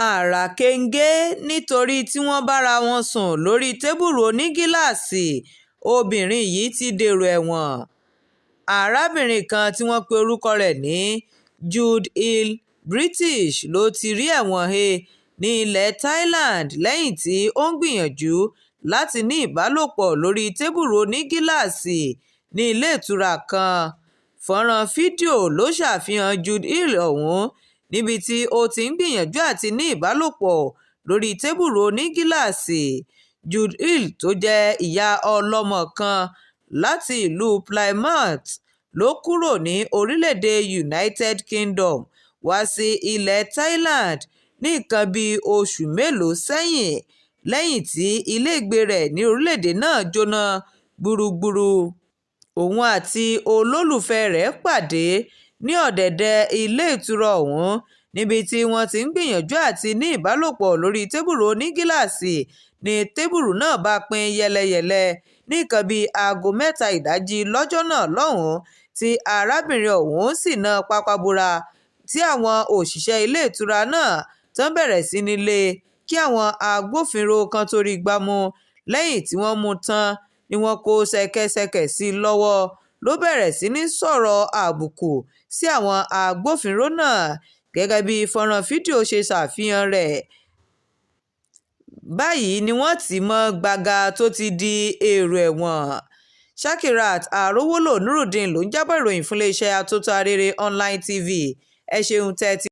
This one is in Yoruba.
Ara kẹ́ńgẹ́ nítorí tí wọ́n bára wọn sùn lórí tẹ́bùrú onígíláàsì, obìnrin yìí ti dèrò ẹ̀wọ̀n. Arábìnrin kan tí wọ́n pe orúkọ rẹ̀ ní Jude Hill British ló ti rí ẹ̀wọ̀n he ní ilẹ̀ Thailand lẹ́yìn tí ó ń gbìyànjú láti ní ìbálòpọ̀ lórí tẹ́bùrú onígíláàsì ní ilé ìtura kan. Fọ́nrán fídíò ló ṣàfihàn Jude Hill ọ̀hún níbi tí ó ti ń gbìyànjú àti ní ìbálòpọ̀ lórí tẹ́bùrú onígíláàsì. Jude Hill, tó jẹ́ ìyá ọlọ́mọ kan láti ìlú Plymouth, ló kúrò ní orílẹ̀-èdè United Kingdom wá sí ilẹ̀ Thailand ní nǹkan bíi oṣù mélòó sẹ́yìn lẹ́yìn tí ilégbèé rẹ̀ ní orílẹ̀-èdè náà jóná gbúgbúrú. Òun àti olólùfẹ́ rẹ̀ pàdé ní ọ̀dẹ̀dẹ̀ ilé ìtura ọ̀hún níbi tí wọ́n ti ń gbìyànjú àti ní ìbálòpọ̀ lórí tẹ́bùrú onígíláàsì ní tẹ́bùrú náà bá pín yẹ́lẹyẹ̀lẹ ní nǹkan bíi aago 3 ìdájí lọ́jọ́ náà lọ́hùn-ún, tí arábìnrin ọ̀hún sì na pápá bora tí àwọn òṣìṣẹ́ ilé ìtura náà tán bẹ̀rẹ̀ sí ní lé e kí àwọn agbófinró kan tóó rí i gbámú. Lẹ́yìn tí wọ́n mú un tán ni wọ́n kó ṣẹ̀kẹ̀ṣẹ̀kẹ̀ sí i lọ́wọ́, ló bẹ̀rẹ̀ sí ní sọ̀rọ̀ àbùkù sí àwọn agbófinró náà gẹ́gẹ́ bí fọ́nrán fídíò ṣe ṣàfihàn rẹ̀. Báyìí ni wọ́n tì í mọ́ gbága tó ti di èrò ẹ̀wọ̀n. Shakirat Arowolo Nurudeen ló ń jábọ̀ ìròyìn fún iléeṣẹ́ Atótó Arére Online TV. Ẹ ṣeun tẹ́ ẹ ti